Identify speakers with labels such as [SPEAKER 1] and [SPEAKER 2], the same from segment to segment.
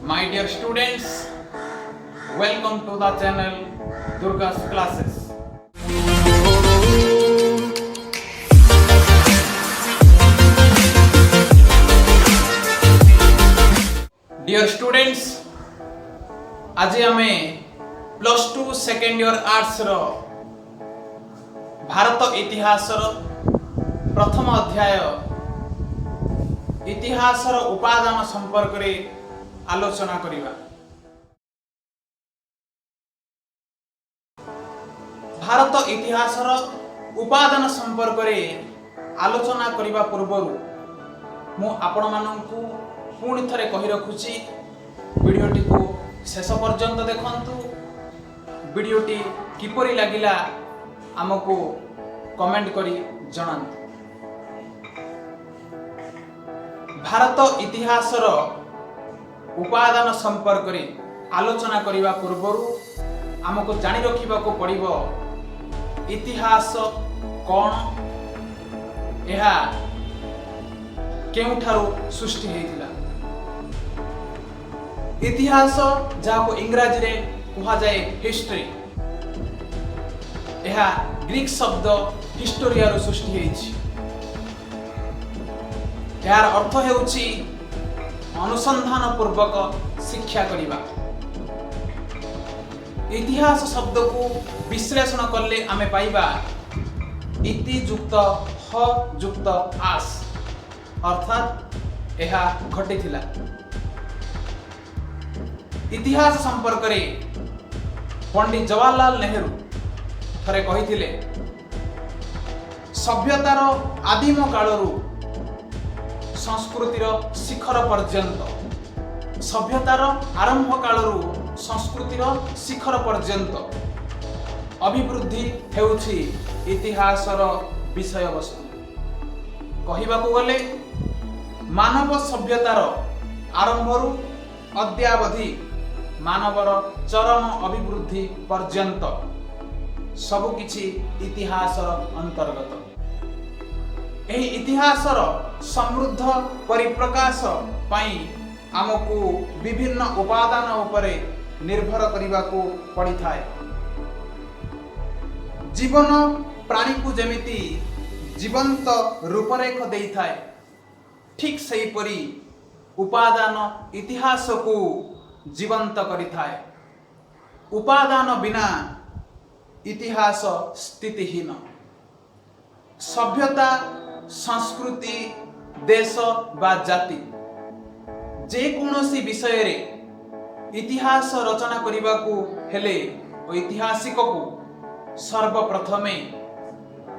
[SPEAKER 1] My dear students, welcome to the channel Durga's Classes. Dear students, ଆଜି ଆମେ plus two second year ଆର୍ଟ୍ସର ଭାରତ ଇତିହାସର ପ୍ରଥମ ଅଧ୍ୟାୟ ଇତିହାସର ଉପାଦାନ ସମ୍ପର୍କରେ ଆଲୋଚନା କରିବା। ଭାରତ ଇତିହାସର ଉପାଦାନ ସମ୍ପର୍କରେ ଆଲୋଚନା କରିବା ପୂର୍ବରୁ ମୁଁ ଆପଣମାନଙ୍କୁ ପୁଣି ଥରେ କହି ରଖୁଛି, ଭିଡ଼ିଓଟିକୁ ଶେଷ ପର୍ଯ୍ୟନ୍ତ ଦେଖନ୍ତୁ। ଭିଡ଼ିଓଟି କିପରି ଲାଗିଲା, ଆମକୁ କମେଣ୍ଟ କରି ଜଣାନ୍ତୁ। ଭାରତ ଇତିହାସର ଉପାଦାନ ସମ୍ପର୍କରେ ଆଲୋଚନା କରିବା ପୂର୍ବରୁ ଆମକୁ ଜାଣି ରଖିବାକୁ ପଡ଼ିବ, ଇତିହାସ କ'ଣ, ଏହା କେଉଁଠାରୁ ସୃଷ୍ଟି ହେଇଥିଲା। ଇତିହାସ, ଯାହାକୁ ଇଂରାଜୀରେ କୁହାଯାଏ ହିଷ୍ଟ୍ରି, ଏହା ଗ୍ରୀକ୍ ଶବ୍ଦ ହିଷ୍ଟୋରିଆରୁ ସୃଷ୍ଟି ହେଇଛି। ଏହାର ଅର୍ଥ ହେଉଛି ଅନୁସନ୍ଧାନ ପୂର୍ବକ ଶିକ୍ଷା କରିବା। ଇତିହାସ ଶବ୍ଦକୁ ବିଶ୍ଳେଷଣ କଲେ ଆମେ ପାଇବା ଇତି ଯୁକ୍ତ ହ ଯୁକ୍ତ ଆସ୍, ଅର୍ଥାତ୍ ଏହା ଘଟିଥିଲା। ଇତିହାସ ସମ୍ପର୍କରେ ପଣ୍ଡିତ ଜବାହରଲାଲ ନେହେରୁ ଥରେ କହିଥିଲେ, ସଭ୍ୟତାର ଆଦିମ କାଳରୁ ସଂସ୍କୃତିର ଶିଖର ପର୍ଯ୍ୟନ୍ତ, ସଭ୍ୟତାର ଆରମ୍ଭ କାଳରୁ ସଂସ୍କୃତିର ଶିଖର ପର୍ଯ୍ୟନ୍ତ ଅଭିବୃଦ୍ଧି ହେଉଛି ଇତିହାସର ବିଷୟବସ୍ତୁ। କହିବାକୁ ଗଲେ ମାନବ ସଭ୍ୟତାର ଆରମ୍ଭରୁ ଅଦ୍ୟାବଧି ମାନବର ଚରମ ଅଭିବୃଦ୍ଧି ପର୍ଯ୍ୟନ୍ତ ସବୁକିଛି ଇତିହାସର ଅନ୍ତର୍ଗତ। ଏହି ଇତିହାସର ସମୃଦ୍ଧ ପରିପ୍ରକାଶ ପାଇଁ ଆମକୁ ବିଭିନ୍ନ ଉପାଦାନ ଉପରେ ନିର୍ଭର କରିବାକୁ ପଡ଼ିଥାଏ। ଜୀବନ ପ୍ରାଣୀକୁ ଯେମିତି ଜୀବନ୍ତ ରୂପରେଖ ଦେଇଥାଏ, ଠିକ୍ ସେହିପରି ଉପାଦାନ ଇତିହାସକୁ ଜୀବନ୍ତ କରିଥାଏ। ଉପାଦାନ ବିନା ଇତିହାସ ସ୍ଥିତିହୀନ। ସଭ୍ୟତା, ସଂସ୍କୃତି, ଦେଶ ବା ଜାତି, ଯେକୌଣସି ବିଷୟରେ ଇତିହାସ ରଚନା କରିବାକୁ ହେଲେ ଐତିହାସିକକୁ ସର୍ବପ୍ରଥମେ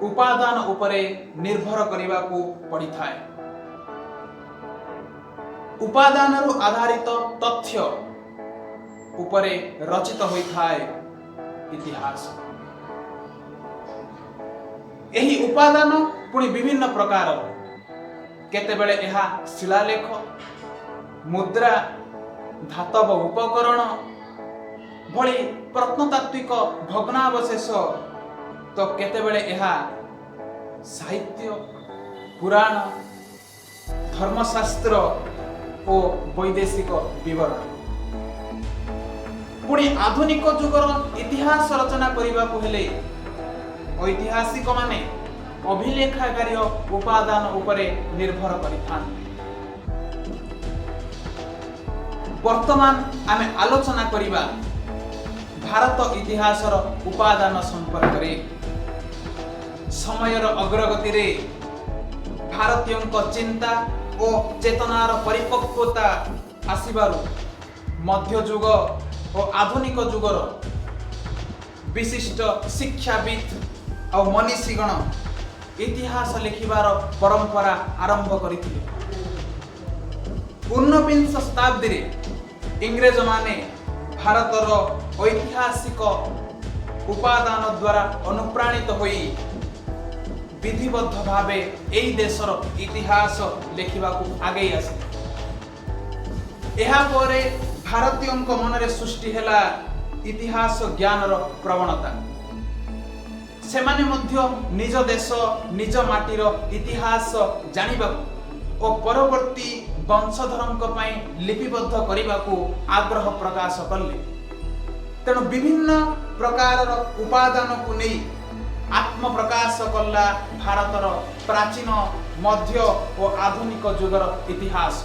[SPEAKER 1] ଉପାଦାନ ଉପରେ ନିର୍ଭର କରିବାକୁ ପଡ଼ିଥାଏ। ଉପାଦାନରୁ ଆଧାରିତ ତଥ୍ୟ ଉପରେ ରଚିତ ହୋଇଥାଏ ଇତିହାସ। ଏହି ଉପାଦାନ ପୁଣି ବିଭିନ୍ନ ପ୍ରକାରର। କେତେବେଳେ ଏହା ଶିଳାଲେଖ, ମୁଦ୍ରା, ଧାତବ ଉପକରଣ ଭଳି ପ୍ରତ୍ନତାତ୍ତ୍ୱିକ ଭଗ୍ନାବଶେଷ ତ କେତେବେଳେ ଏହା ସାହିତ୍ୟ, ପୁରାଣ, ଧର୍ମଶାସ୍ତ୍ର ଓ ବୈଦେଶିକ ବିବରଣୀ। ପୁଣି ଆଧୁନିକ ଯୁଗର ଇତିହାସ ରଚନା କରିବାକୁ ହେଲେ ଐତିହାସିକମାନେ ଅଭିଲେଖାଗାରୀୟ ଉପାଦାନ ଉପରେ ନିର୍ଭର କରିଥାନ୍ତି। ବର୍ତ୍ତମାନ ଆମେ ଆଲୋଚନା କରିବା ଭାରତ ଇତିହାସର ଉପାଦାନ ସମ୍ପର୍କରେ। ସମୟର ଅଗ୍ରଗତିରେ ଭାରତୀୟଙ୍କ ଚିନ୍ତା ଓ ଚେତନାର ପରିପକ୍ୱତା ଆସିବାରୁ ମଧ୍ୟଯୁଗ ଓ ଆଧୁନିକ ଯୁଗର ବିଶିଷ୍ଟ ଶିକ୍ଷାବିତ୍ ଆଉ ମନୀଷୀଗଣ ଇତିହାସ ଲେଖିବାର ପରମ୍ପରା ଆରମ୍ଭ କରିଥିଲେ। ଊନବିଂଶ ଶତାବ୍ଦୀରେ ଇଂରେଜମାନେ ଭାରତର ଐତିହାସିକ ଉପାଦାନ ଦ୍ୱାରା ଅନୁପ୍ରାଣିତ ହୋଇ ବିଧିବଦ୍ଧ ଭାବେ ଏହି ଦେଶର ଇତିହାସ ଲେଖିବାକୁ ଆଗେଇ ଆସିଲେ। ଏହାପରେ ଭାରତୀୟଙ୍କ ମନରେ ସୃଷ୍ଟି ହେଲା ଇତିହାସ ଜ୍ଞାନର ପ୍ରବଣତା। ସେମାନେ ମଧ୍ୟ ନିଜ ଦେଶ, ନିଜ ମାଟିର ଇତିହାସ ଜାଣିବାକୁ ଓ ପରବର୍ତ୍ତୀ ବଂଶଧରଙ୍କ ପାଇଁ ଲିପିବଦ୍ଧ କରିବାକୁ ଆଗ୍ରହ ପ୍ରକାଶ କଲେ। ତେଣୁ ବିଭିନ୍ନ ପ୍ରକାରର ଉପାଦାନକୁ ନେଇ ଆତ୍ମପ୍ରକାଶ କଲା ଭାରତର ପ୍ରାଚୀନ, ମଧ୍ୟ ଓ ଆଧୁନିକ ଯୁଗର ଇତିହାସ।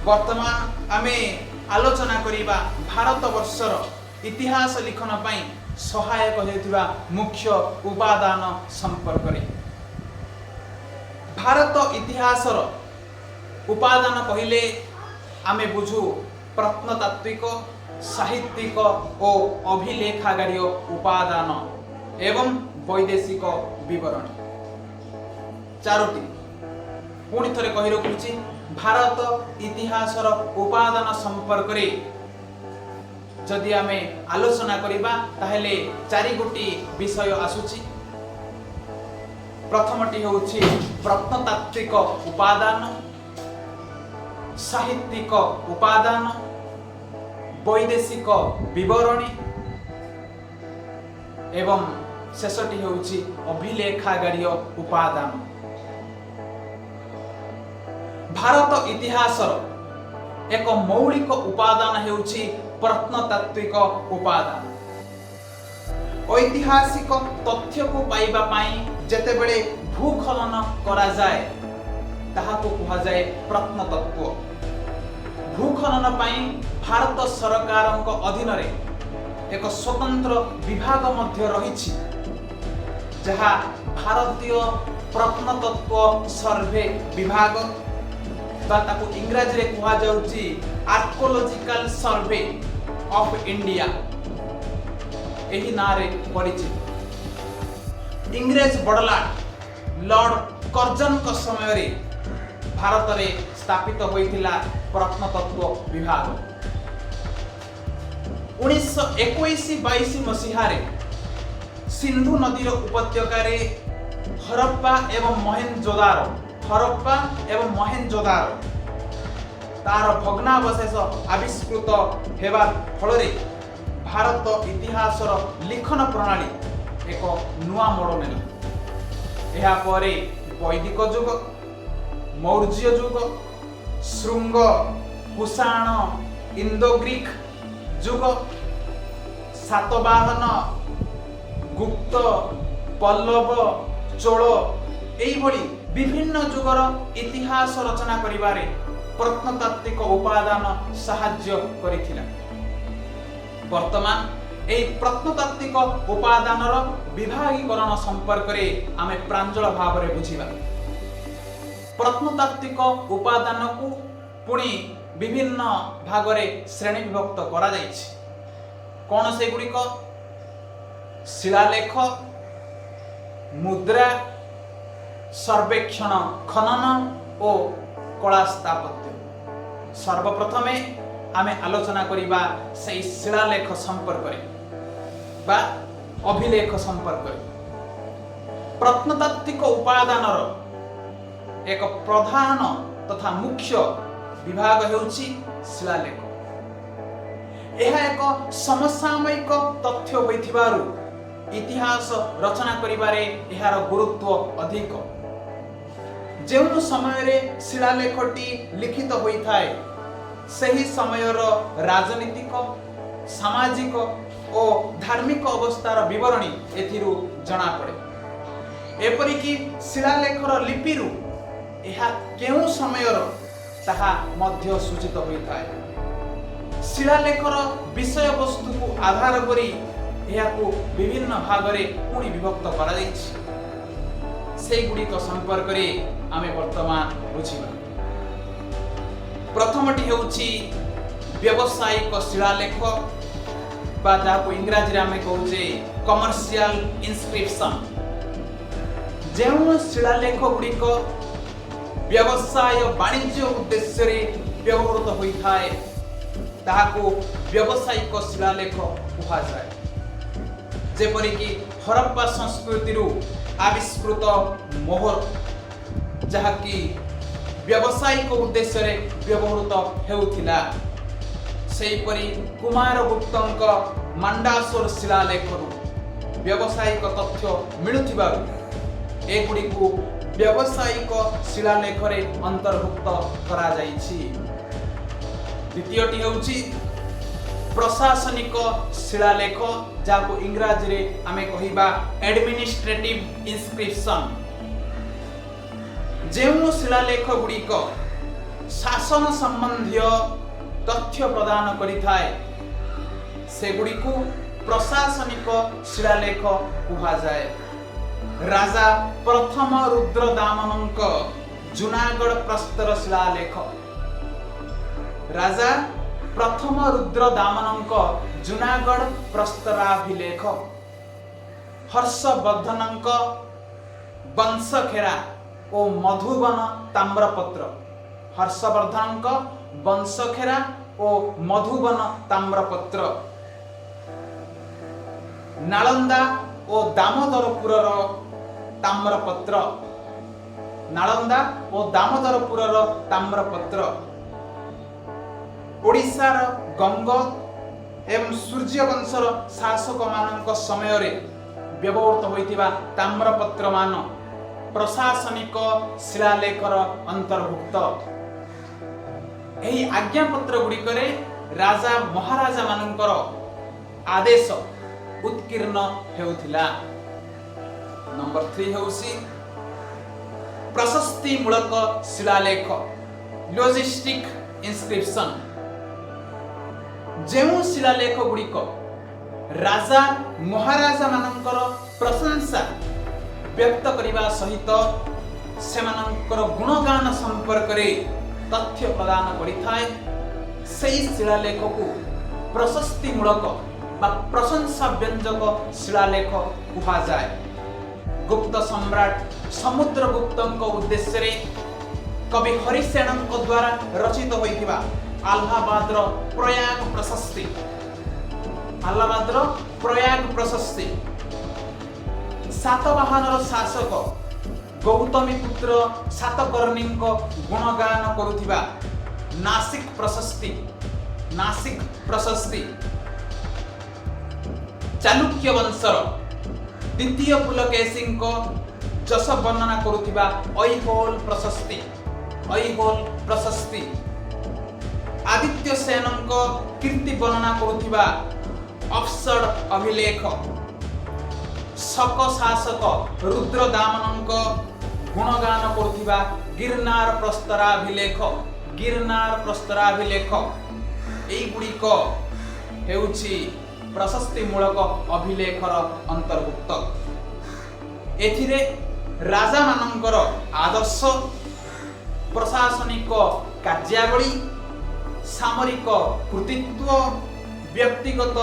[SPEAKER 1] ବର୍ତ୍ତମାନ ଆମେ ଆଲୋଚନା କରିବା ଭାରତବର୍ଷର ଇତିହାସ ଲିଖନ ପାଇଁ ସହାୟକ ହେଉଥିବା ମୁଖ୍ୟ ଉପାଦାନ ସମ୍ପର୍କରେ। ଭାରତ ଇତିହାସର ଉପାଦାନ କହିଲେ ଆମେ ବୁଝୁ ପ୍ରତ୍ନତାତ୍ତ୍ୱିକ, ସାହିତ୍ୟିକ ଓ ଅଭିଲେଖାଗାରୀୟ ଉପାଦାନ ଏବଂ ବୈଦେଶିକ ବିବରଣୀ, ଚାରୋଟି। ପୁଣି ଥରେ କହି ରଖୁଛି, ଭାରତ ଇତିହାସର ଉପାଦାନ ସମ୍ପର୍କରେ ଯଦି ଆମେ ଆଲୋଚନା କରିବା, ତାହେଲେ ଚାରି ଗୋଟି ବିଷୟ ଆସୁଛି। ପ୍ରଥମଟି ହେଉଛି ପ୍ରତ୍ନତାତ୍ତ୍ୱିକ ଉପାଦାନ, ସାହିତ୍ୟିକ ଉପାଦାନ, ବୈଦେଶିକ ବିବରଣୀ ଏବଂ ଶେଷଟି ହେଉଛି ଅଭିଲେଖାଗାରୀୟ ଉପାଦାନ। ଭାରତ ଇତିହାସର ଏକ ମୌଳିକ ଉପାଦାନ ହେଉଛି ପ୍ରତ୍ନତାତ୍ତ୍ୱିକ ଉପାଦାନ। ଐତିହାସିକ ତଥ୍ୟକୁ ପାଇବା ପାଇଁ ଯେତେବେଳେ ଭୂଖନନ କରାଯାଏ, ତାହାକୁ କୁହାଯାଏ ପ୍ରତ୍ନତତ୍ତ୍ୱ। ଭୂଖନନ ପାଇଁ ଭାରତ ସରକାରଙ୍କ ଅଧୀନରେ ଏକ ସ୍ୱତନ୍ତ୍ର ବିଭାଗ ମଧ୍ୟ ରହିଛି, ଯାହା ଭାରତୀୟ ପ୍ରତ୍ନତତ୍ତ୍ୱ ସର୍ଭେ ବିଭାଗ ବା ତାକୁ ଇଂରାଜୀରେ କୁହାଯାଉଛି ଆର୍କୋଲୋଜିକାଲ ସର୍ଭେ ଅଫ ଇଣ୍ଡିଆ, ଏହି ନାଁରେ ପରିଚିତ। ଇଂରେଜ ବଡ଼ଲାଟ ଲର୍ଡ କର୍ଜନଙ୍କ ସମୟରେ ଭାରତରେ ସ୍ଥାପିତ ହୋଇଥିଲା ପ୍ରତ୍ନତତ୍ତ୍ୱ ବିଭାଗ। 1921-22 ମସିହାରେ ସିନ୍ଧୁ ନଦୀର ଉପତ୍ୟକାରେ ହରପ୍ପା ଏବଂ ମହେଞ୍ଜୋଦାରୋ ତାର ଭଗ୍ନାବଶେଷ ଆବିଷ୍କୃତ ହେବା ଫଳରେ ଭାରତ ଇତିହାସର ଲିଖନ ପ୍ରଣାଳୀ ଏକ ନୂଆ ମୋଡ଼ ନେଲା। ଏହାପରେ ବୈଦିକ ଯୁଗ, ମୌର୍ଯ୍ୟ ଯୁଗ, ଶୁଙ୍ଗ, କୁଷାଣ, ଇନ୍ଦୋଗ୍ରୀକ ଯୁଗ, ସାତବାହନ, ଗୁପ୍ତ, ପଲ୍ଲବ, ଚୋଳ, ଏଇଭଳି ବିଭିନ୍ନ ଯୁଗର ଇତିହାସ ରଚନା କରିବାରେ ପ୍ରତ୍ନତାତ୍ତ୍ୱିକ ଉପାଦାନ ସାହାଯ୍ୟ କରିଥିଲା। ବର୍ତ୍ତମାନ ଏହି ପ୍ରତ୍ନତାତ୍ତ୍ୱିକ ଉପାଦାନର ବିଭାଗୀକରଣ ସମ୍ପର୍କରେ ଆମେ ପ୍ରାଞ୍ଜଳ ଭାବରେ ବୁଝିବା। ପ୍ରତ୍ନତାତ୍ତ୍ୱିକ ଉପାଦାନକୁ ପୁଣି ବିଭିନ୍ନ ଭାଗରେ ଶ୍ରେଣୀ ବିଭକ୍ତ କରାଯାଇଛି। କ'ଣ ସେଗୁଡ଼ିକ? ଶିଳାଲେଖ, ମୁଦ୍ରା, ସର୍ବେକ୍ଷଣ ଖନନ ଓ କଳା ସ୍ଥାପତ୍ୟ। ସର୍ବପ୍ରଥମେ ଆମେ ଆଲୋଚନା କରିବା ସେଇ ଶିଳାଲେଖ ସମ୍ପର୍କରେ ବା ଅଭିଲେଖ ସମ୍ପର୍କରେ। ପ୍ରତ୍ନତାତ୍ତ୍ୱିକ ଉପାଦାନର ଏକ ପ୍ରଧାନ ତଥା ମୁଖ୍ୟ ବିଭାଗ ହେଉଛି ଶିଳାଲେଖ। ଏହା ଏକ ସମସାମୟିକ ତଥ୍ୟ ହୋଇଥିବାରୁ ଇତିହାସ ରଚନା କରିବାରେ ଏହାର ଗୁରୁତ୍ୱ ଅଧିକ। ଯେଉଁ ସମୟରେ ଶିଳାଲେଖଟି ଲିଖିତ ହୋଇଥାଏ, ସେହି ସମୟର ରାଜନୀତିକ, ସାମାଜିକ ଓ ଧାର୍ମିକ ଅବସ୍ଥାର ବିବରଣୀ ଏଥିରୁ ଜଣାପଡ଼େ। ଏପରିକି ଶିଳାଲେଖର ଲିପିରୁ ଏହା କେଉଁ ସମୟର, ତାହା ମଧ୍ୟ ସୂଚିତ ହୋଇଥାଏ। ଶିଳାଲେଖର ବିଷୟବସ୍ତୁକୁ ଆଧାର କରି ଏହାକୁ ବିଭିନ୍ନ ଭାଗରେ ପୁଣି ବିଭକ୍ତ କରାଯାଇଛି। ସେଇଗୁଡ଼ିକ ସମ୍ପର୍କରେ ଆମେ ବର୍ତ୍ତମାନ ବୁଝିବା। ପ୍ରଥମଟି ହେଉଛି ବ୍ୟବସାୟିକ ଶିଳାଲେଖ ବା ଯାହାକୁ ଇଂରାଜୀରେ ଆମେ କହୁଛେ କମର୍ସିଆଲ ଇନସ୍କ୍ରିପସନ। ଯେଉଁ ଶିଳାଲେଖ ଗୁଡ଼ିକ ବ୍ୟବସାୟ ବାଣିଜ୍ୟ ଉଦ୍ଦେଶ୍ୟରେ ବ୍ୟବହୃତ ହୋଇଥାଏ, ତାହାକୁ ବ୍ୟବସାୟିକ ଶିଳାଲେଖ କୁହାଯାଏ। ଯେପରିକି ହରପ୍ପା ସଂସ୍କୃତିରୁ ଆବିଷ୍କୃତ ମୋହର, ଯାହାକି ବ୍ୟବସାୟିକ ଉଦ୍ଦେଶ୍ୟରେ ବ୍ୟବହୃତ ହେଉଥିଲା। ସେହିପରି କୁମାରଗୁପ୍ତଙ୍କ ମାଣ୍ଡାସୋର ଶିଳାଲେଖରୁ ବ୍ୟବସାୟିକ ତଥ୍ୟ ମିଳୁଥିବାରୁ ଏଗୁଡ଼ିକୁ ବ୍ୟବସାୟିକ ଶିଳାଲେଖରେ ଅନ୍ତର୍ଭୁକ୍ତ କରାଯାଇଛି। ଦ୍ୱିତୀୟଟି ହେଉଛି ପ୍ରଶାସନିକ ଶିଳାଲେଖ, ଯାହାକୁ ଇଂରାଜୀରେ ଆମେ କହିବା ଆଡମିନିଷ୍ଟ୍ରେଟିଭ ଇନସ୍କ୍ରିପସନ୍। ଯେଉଁ ଶିଳାଲେଖ ଗୁଡ଼ିକ ଶାସନ ସମ୍ବନ୍ଧୀୟ ତଥ୍ୟ ପ୍ରଦାନ କରିଥାଏ, ସେଗୁଡ଼ିକୁ ପ୍ରଶାସନିକ ଶିଳାଲେଖ କୁହାଯାଏ। ରାଜା ପ୍ରଥମ ରୁଦ୍ରଦାମନଙ୍କ ଜୁନାଗଡ଼ ପ୍ରସ୍ତର ଶିଳାଲେଖ, ରାଜା ପ୍ରଥମ ରୁଦ୍ରଦାମନଙ୍କ ଜୁନାଗଡ଼ ପ୍ରସ୍ତରାଭିଲେଖ, ହର୍ଷବର୍ଦ୍ଧନଙ୍କ ବଂଶଖେରା ଓ ମଧୁବନ ତାମ୍ରପତ୍ର, ହର୍ଷବର୍ଦ୍ଧନଙ୍କ ବଂଶଖେରା ଓ ମଧୁବନ ତାମ୍ରପତ୍ର, ନାଳନ୍ଦା ଓ ଦାମୋଦରପୁରର ତାମ୍ରପତ୍ର, ନାଳନ୍ଦା ଓ ଦାମୋଦରପୁରର ତାମ୍ରପତ୍ର, ଓଡ଼ିଶାର ଗଙ୍ଗ ଏବଂ ସୂର୍ଯ୍ୟବଂଶର ଶାସକମାନଙ୍କ ସମୟରେ ବ୍ୟବହୃତ ହୋଇଥିବା ତାମ୍ରପତ୍ରମାନ ପ୍ରଶାସନିକ ଶିଳାଲେଖର ଅନ୍ତର୍ଭୁକ୍ତ। ଏହି ଆଜ୍ଞାପତ୍ର ଗୁଡ଼ିକରେ ରାଜା ମହାରାଜାମାନଙ୍କର ଆଦେଶ ଉତ୍କୀର୍ଣ୍ଣ ହେଉଥିଲା। ନମ୍ବର 3 ହେଉଛି ପ୍ରଶସ୍ତିମୂଳକ ଶିଳାଲେଖ, ଲଜିଷ୍ଟିକ ଇନସ୍କ୍ରିପସନ୍। ଯେଉଁ ଶିଳାଲେଖ ଗୁଡ଼ିକ ରାଜା ମହାରାଜାମାନଙ୍କର ପ୍ରଶଂସା ବ୍ୟକ୍ତ କରିବା ସହିତ ସେମାନଙ୍କର ଗୁଣଗାନ ସମ୍ପର୍କରେ ତଥ୍ୟ ପ୍ରଦାନ କରିଥାଏ, ସେହି ଶିଳାଲେଖକୁ ପ୍ରଶସ୍ତିମୂଳକ ବା ପ୍ରଶଂସା ବ୍ୟଞ୍ଜକ ଶିଳାଲେଖ କୁହାଯାଏ। ଗୁପ୍ତ ସମ୍ରାଟ ସମୁଦ୍ରଗୁପ୍ତଙ୍କ ଉଦ୍ଦେଶ୍ୟରେ କବି ହରିସେନଙ୍କ ଦ୍ୱାରା ରଚିତ ହୋଇଥିବା ଆହ୍ଲାବାଦର ପ୍ରୟାଗ ପ୍ରଶସ୍ତି, ଆହ୍ଲାବାଦର ପ୍ରୟାଗ ପ୍ରଶସ୍ତି, ସାତବାହନର ଶାସକ ଗୌତମୀ ପୁତ୍ର ସାତକର୍ଣ୍ଣୀଙ୍କ ଗୁଣଗାନ କରୁଥିବା ନାସିକ ପ୍ରଶସ୍ତି, ନାସିକ ପ୍ରଶସ୍ତି, ଚାଲୁକ୍ୟ ବଂଶର ଦ୍ୱିତୀୟ ପୁଲକେଶୀଙ୍କ ଯଶ ବର୍ଣ୍ଣନା କରୁଥିବା ଐହୋଲ ପ୍ରଶସ୍ତି, ଐହୋଲ ପ୍ରଶସ୍ତି, ଆଦିତ୍ୟ ସେନଙ୍କ କୀର୍ତ୍ତି ବର୍ଣ୍ଣନା କରୁଥିବା ଅଫସଡ ଅଭିଲେଖ, ଶକ ଶାସକ ରୁଦ୍ରଦାମନଙ୍କ ଗୁଣଗାନ କରୁଥିବା ଗିର୍ନାର ପ୍ରସ୍ତରାଭିଲେଖ, ଗିର୍ନାର ପ୍ରସ୍ତରାଭିଲେଖ, ଏଇଗୁଡ଼ିକ ହେଉଛି ପ୍ରଶସ୍ତିମୂଳକ ଅଭିଲେଖର ଅନ୍ତର୍ଭୁକ୍ତ। ଏଥିରେ ରାଜାମାନଙ୍କର ଆଦର୍ଶ, ପ୍ରଶାସନିକ କାର୍ଯ୍ୟାବଳୀ, ସାମରିକ କୃତିତ୍ୱ, ବ୍ୟକ୍ତିଗତ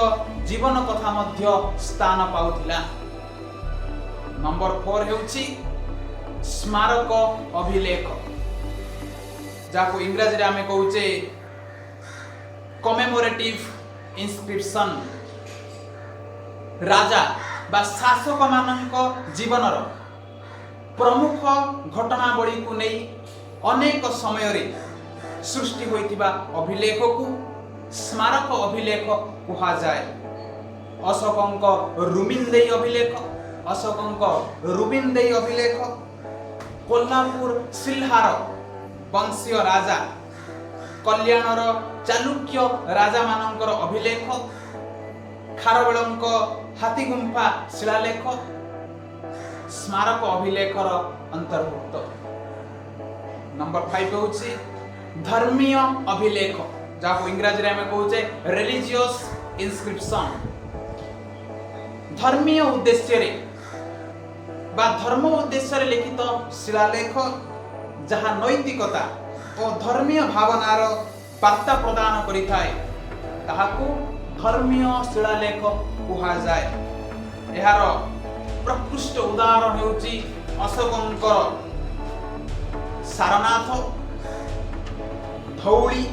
[SPEAKER 1] ଜୀବନ କଥା ମଧ୍ୟ ସ୍ଥାନ ପାଉଥିଲା। ନମ୍ବର 4 ହେଉଛି ସ୍ମାରକ ଅଭିଲେଖ, ଯାହାକୁ ଇଂରାଜୀରେ ଆମେ କହୁଛେ କମେମୋରେଟିଭ ଇନସ୍କ୍ରିପସନ୍। ରାଜା ବା ଶାସକମାନଙ୍କ ଜୀବନର ପ୍ରମୁଖ ଘଟଣାବଳୀକୁ ନେଇ ଅନେକ ସମୟରେ ସୃଷ୍ଟି ହୋଇଥିବା ଅଭିଲେଖକୁ ସ୍ମାରକ ଅଭିଲେଖ କୁହାଯାଏ। ଅଶୋକଙ୍କ ରୁମିନ୍ଦେଇ ଅଭିଲେଖ, ଅଶୋକଙ୍କ ରୁବିନ୍ଦେଇ ଅଭିଲେଖ, କୋଲ୍ହାପୁର ସିଲ୍ହାର ବଂଶୀୟ ରାଜା, କଲ୍ୟାଣର ଚାଲୁକ୍ୟ ରାଜାମାନଙ୍କର ଅଭିଲେଖ, ଖାରବେଳଙ୍କ ହାତୀଗୁମ୍ଫା ଶିଳାଲେଖ ସ୍ମାରକ ଅଭିଲେଖର ଅନ୍ତର୍ଭୁକ୍ତ। ନମ୍ବର 5 ହେଉଛି ଧର୍ମୀୟ ଅଭିଲେଖ, ଯାହାକୁ ଇଂରାଜୀରେ ଆମେ କହୁଛେ ରିଲିଜିୟସ୍ ଇନସ୍କ୍ରିପସନ୍। ଧର୍ମୀୟ ଉଦ୍ଦେଶ୍ୟରେ ବା ଧର୍ମ ଉଦ୍ଦେଶ୍ୟରେ ଲିଖିତ ଶିଳାଲେଖ, ଯାହା ନୈତିକତା ଓ ଧର୍ମୀୟ ଭାବନାର ବାର୍ତ୍ତା ପ୍ରଦାନ କରିଥାଏ, ତାହାକୁ ଧର୍ମୀୟ ଶିଳାଲେଖ କୁହାଯାଏ। ଏହାର ପ୍ରକୃଷ୍ଟ ଉଦାହରଣ ହେଉଛି ଅଶୋକଙ୍କର ସାରନାଥ, ଧଉଳି,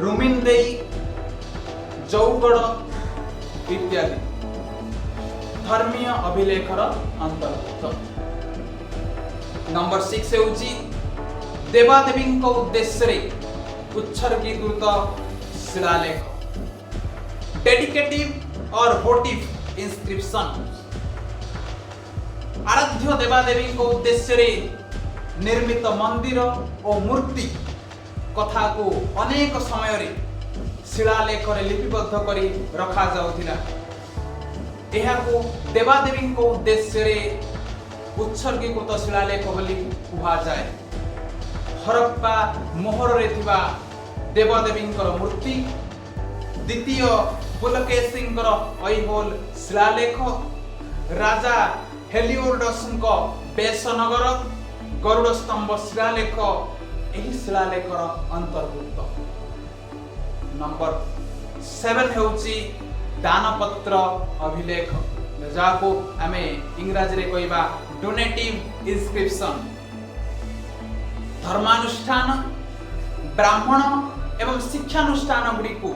[SPEAKER 1] ରୁମିନଦେଇ, ଜଉଗଡ଼ ଇତ୍ୟାଦି ଧର୍ମୀୟ ଅଭିଲେଖର ଅନ୍ତର୍ଭୁକ୍ତ। ନମ୍ବର 6 ହେଉଛି ଦେବାଦେବୀଙ୍କ ଉଦ୍ଦେଶ୍ୟରେ ଉତ୍ସର୍ଗୀକୃତ ଶିଳାଲେଖ, ଡେଡିକେଟିଭ ଅର୍ ଭୋଟିଭ ଇନସ୍କ୍ରିପସନ୍। ଆରାଧ୍ୟ ଦେବାଦେବୀଙ୍କ ଉଦ୍ଦେଶ୍ୟରେ ନିର୍ମିତ ମନ୍ଦିର ଓ ମୂର୍ତ୍ତି କଥାକୁ ଅନେକ ସମୟରେ ଶିଳାଲେଖରେ ଲିପିବଦ୍ଧ କରି ରଖାଯାଉଥିଲା। ଏହାକୁ ଦେବାଦେବୀଙ୍କ ଉଦ୍ଦେଶ୍ୟରେ ଉତ୍ସର୍ଗୀକୃତ ଶିଳାଲେଖ ବୋଲି କୁହାଯାଏ। ହରପ୍ପା ମୋହରରେ ଥିବା ଦେବାଦେବୀଙ୍କର ମୂର୍ତ୍ତି, ଦ୍ୱିତୀୟ ପୁଲକେଶୀଙ୍କର ଐହୋଲ ଶିଳାଲେଖ, ରାଜା ହେଲିଓଡସଙ୍କ ବେସନଗର ଗରୁଡ଼ ସ୍ତମ୍ଭ ଶିଳାଲେଖ ଏହି ଶିଳାଲେଖର ଅନ୍ତର୍ଭୁକ୍ତ। ନମ୍ବର 7 ହେଉଛି ଦାନପତ୍ର ଅଭିଲେଖ, ଯାହାକୁ ଆମେ ଇଂରାଜୀରେ କହିବା ଡୋନେଟିଭ ଇନସ୍କ୍ରିପସନ। ଧର୍ମାନୁଷ୍ଠାନ, ବ୍ରାହ୍ମଣ ଏବଂ ଶିକ୍ଷାନୁଷ୍ଠାନ ଗୁଡ଼ିକୁ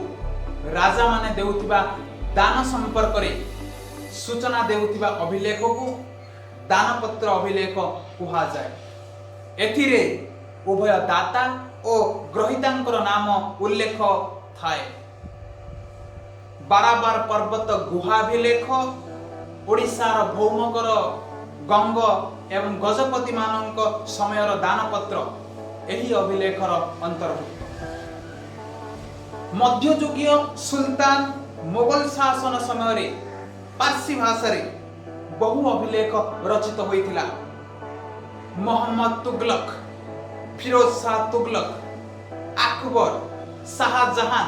[SPEAKER 1] ରାଜାମାନେ ଦେଉଥିବା ଦାନ ସମ୍ପର୍କରେ ସୂଚନା ଦେଉଥିବା ଅଭିଲେଖକୁ ଦାନପତ୍ର ଅଭିଲେଖ କୁହାଯାଏ। ଏଥିରେ ଉଭୟ ଦାତା ଓ ଗ୍ରହୀତାଙ୍କର ନାମ ଉଲ୍ଲେଖ ଥାଏ। ବାରାବାର ପର୍ବତ ଗୁହାଭିଲେଖ, ଓଡ଼ିଶାର ଭୌମକର, ଗଙ୍ଗ ଏବଂ ଗଜପତିମାନଙ୍କ ସମୟର ଦାନପତ୍ର ଏହି ଅଭିଲେଖର ଅନ୍ତର୍ଭୁକ୍ତ। ମଧ୍ୟଯୁଗୀୟ ସୁଲତାନ ମୋଗଲ ଶାସନ ସମୟରେ ପାର୍ସୀ ଭାଷାରେ ବହୁ ଅଭିଲେଖ ରଚିତ ହୋଇଥିଲା। ମହମ୍ମଦ ତୁଗଲକ, ଫିରୋଜ ଶାହ ତୁଗଲକ, ଆକବର, ଶାହଜାହାନ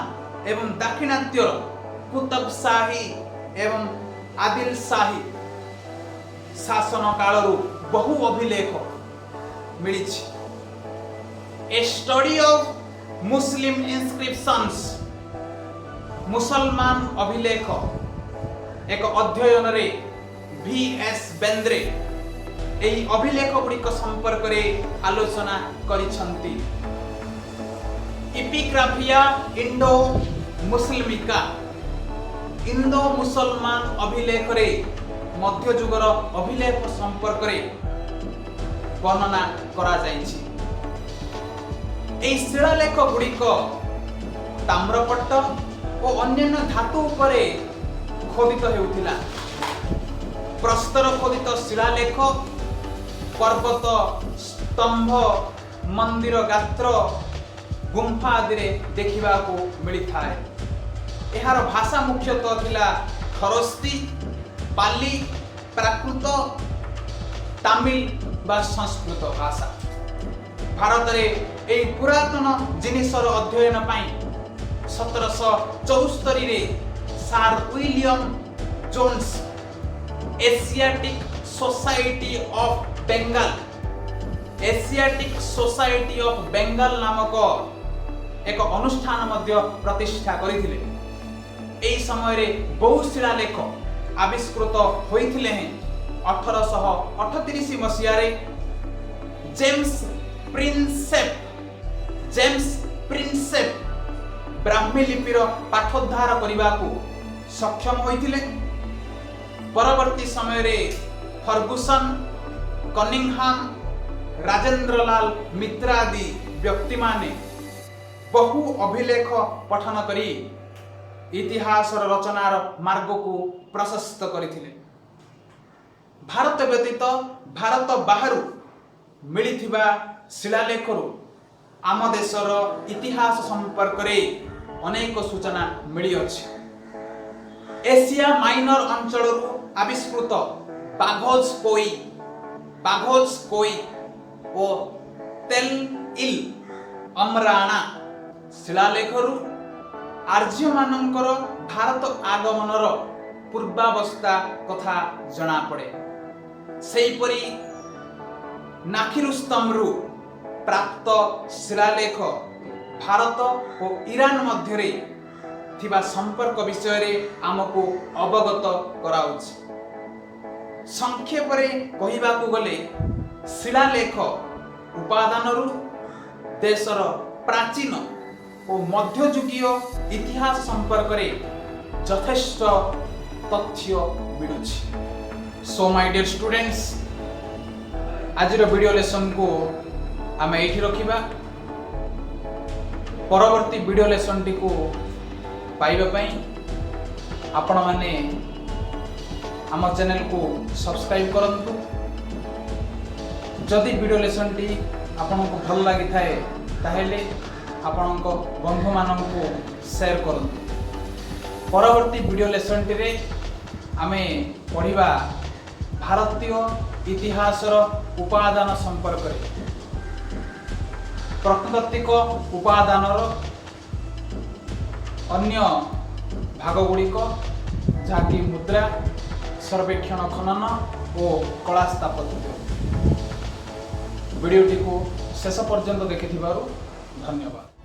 [SPEAKER 1] ଏବଂ ଦାକ୍ଷିଣାତ୍ୟର କୁତବ ଶାହୀ ଏବଂ ଆଦିଲ ଶାହୀ ଶାସନ କାଳରୁ ବହୁ ଅଭିଲେଖ ମିଳିଛି। A Study of Muslim Inscriptions, ମୁସଲମାନ ଅଭିଲେଖ ଏକ ଅଧ୍ୟୟନରେ ଭି ଏସ୍ ବେନ୍ଦ୍ରେ ଏହି ଅଭିଲେଖ ଗୁଡ଼ିକ ସମ୍ପର୍କରେ ଆଲୋଚନା କରିଛନ୍ତି। ଇପିଗ୍ରାଫିଆ ଇଣ୍ଡୋ ମୁସଲିମିକା, ଇଣ୍ଡୋ ମୁସଲମାନ ଅଭିଲେଖରେ ମଧ୍ୟଯୁଗର ଅଭିଲେଖ ସମ୍ପର୍କରେ ବର୍ଣ୍ଣନା କରାଯାଇଛି। ଏହି ଶିଳାଲେଖ ଗୁଡ଼ିକ ତାମ୍ରପଟ୍ଟ ଓ ଅନ୍ୟାନ୍ୟ ଧାତୁ ଉପରେ ଖୋଦିତ ହେଉଥିଲା। ପ୍ରସ୍ତର ଖୋଦିତ ଶିଳାଲେଖ ପର୍ବତ ସ୍ତମ୍ଭ, ମନ୍ଦିର ଗାତ୍ର, ଗୁମ୍ଫା ଆଦିରେ ଦେଖିବାକୁ ମିଳିଥାଏ। ଏହାର ଭାଷା ମୁଖ୍ୟତଃ ଥିଲା ଖରୋଷ୍ଠୀ, ପାଲି, ପ୍ରାକୃତ, ତାମିଲ ବା ସଂସ୍କୃତ ଭାଷା। ଭାରତରେ ଏହି ପୁରାତନ ଜିନିଷର ଅଧ୍ୟୟନ ପାଇଁ 1774ରେ sir William Jones Asiatic society of Bengal, Asiatic society of Bengal ନାମକ ଏକ ଅନୁଷ୍ଠାନ ମଧ୍ୟ ପ୍ରତିଷ୍ଠା କରିଥିଲେ। ଏହି ସମୟରେ ବହୁ ଶିଳାଲେଖ ଆବିଷ୍କୃତ ହୋଇଥିଲେ ହେଁ 1838 ମସିହାରେ ଜେମ୍ସ ପ୍ରିନ୍ସେପ୍ ବ୍ରାହ୍ମୀ ଲିପିର ପାଠୋଦ୍ଧାର କରିବାକୁ ସକ୍ଷମ ହୋଇଥିଲେ। ପରବର୍ତ୍ତୀ ସମୟରେ ଫର୍ଗୁସନ୍, କନିଂହାମ, ରାଜେନ୍ଦ୍ରଲାଲ ମିତ୍ରା ଆଦି ବ୍ୟକ୍ତିମାନେ ବହୁ ଅଭିଲେଖ ପଠନ କରି ଇତିହାସର ରଚନାର ମାର୍ଗକୁ ପ୍ରଶସ୍ତ କରିଥିଲେ। ଭାରତ ବ୍ୟତୀତ ଭାରତ ବାହାରୁ ମିଳିଥିବା ଶିଳାଲେଖରୁ ଆମ ଦେଶର ଇତିହାସ ସମ୍ପର୍କରେ ଅନେକ ସୂଚନା ମିଳିଅଛି। ଏସିଆ ମାଇନର ଅଞ୍ଚଳରୁ ଆବିଷ୍କୃତ ବାଘୋଜ କୋଇ ଓ ତେଲ ଇଲ ଅମରାଣା ଶିଳାଲେଖରୁ ଆର୍ଯ୍ୟମାନଙ୍କର ଭାରତ ଆଗମନର ପୂର୍ବାବସ୍ଥା କଥା ଜଣାପଡ଼େ। ସେହିପରି ନାଖିରୁସ୍ତମରୁ ପ୍ରାପ୍ତ ଶିଳାଲେଖ ଭାରତ ଓ ଇରାନ ମଧ୍ୟରେ ଥିବା ସମ୍ପର୍କ ବିଷୟରେ ଆମକୁ ଅବଗତ କରାଉଛି। ସଂକ୍ଷେପରେ କହିବାକୁ ଗଲେ ଶିଳାଲେଖ ଉପାଦାନରୁ ଦେଶର ପ୍ରାଚୀନ ଓ ମଧ୍ୟଯୁଗୀୟ ଇତିହାସ ସମ୍ପର୍କରେ ଯଥେଷ୍ଟ ତଥ୍ୟ ମିଳୁଛି। ସୋ my dear students, ଆଜିର ଭିଡ଼ିଓ ଲେସନକୁ ଆମେ ଏଇଠି ରଖିବା। ପରବର୍ତ୍ତୀ ଭିଡ଼ିଓ ଲେସନଟିକୁ ପାଇବା ପାଇଁ ଆପଣମାନେ ଆମ ଚ୍ୟାନେଲକୁ ସବସ୍କ୍ରାଇବ୍ କରନ୍ତୁ। ଯଦି ଭିଡ଼ିଓ ଲେସନ୍ଟି ଆପଣଙ୍କୁ ଭଲ ଲାଗିଥାଏ, ତାହେଲେ ଆପଣଙ୍କ ବନ୍ଧୁମାନଙ୍କୁ ସେୟାର କରନ୍ତୁ। ପରବର୍ତ୍ତୀ ଭିଡ଼ିଓ ଲେସନ୍ଟିରେ ଆମେ ପଢ଼ିବା ଭାରତୀୟ ଇତିହାସର ଉପାଦାନ ସମ୍ପର୍କରେ, ପ୍ରତ୍ନତାତ୍ତ୍ୱିକ ଉପାଦାନର ଅନ୍ୟ ଭାଗ ଗୁଡ଼ିକ, ଯାହାକି ମୁଦ୍ରା, ସର୍ବେକ୍ଷଣ ଖନନ ଓ କଳା ସ୍ଥାପତ୍ୟ। ଭିଡ଼ିଓଟିକୁ ଶେଷ ପର୍ଯ୍ୟନ୍ତ ଦେଖିଥିବାରୁ ଧନ୍ୟବାଦ।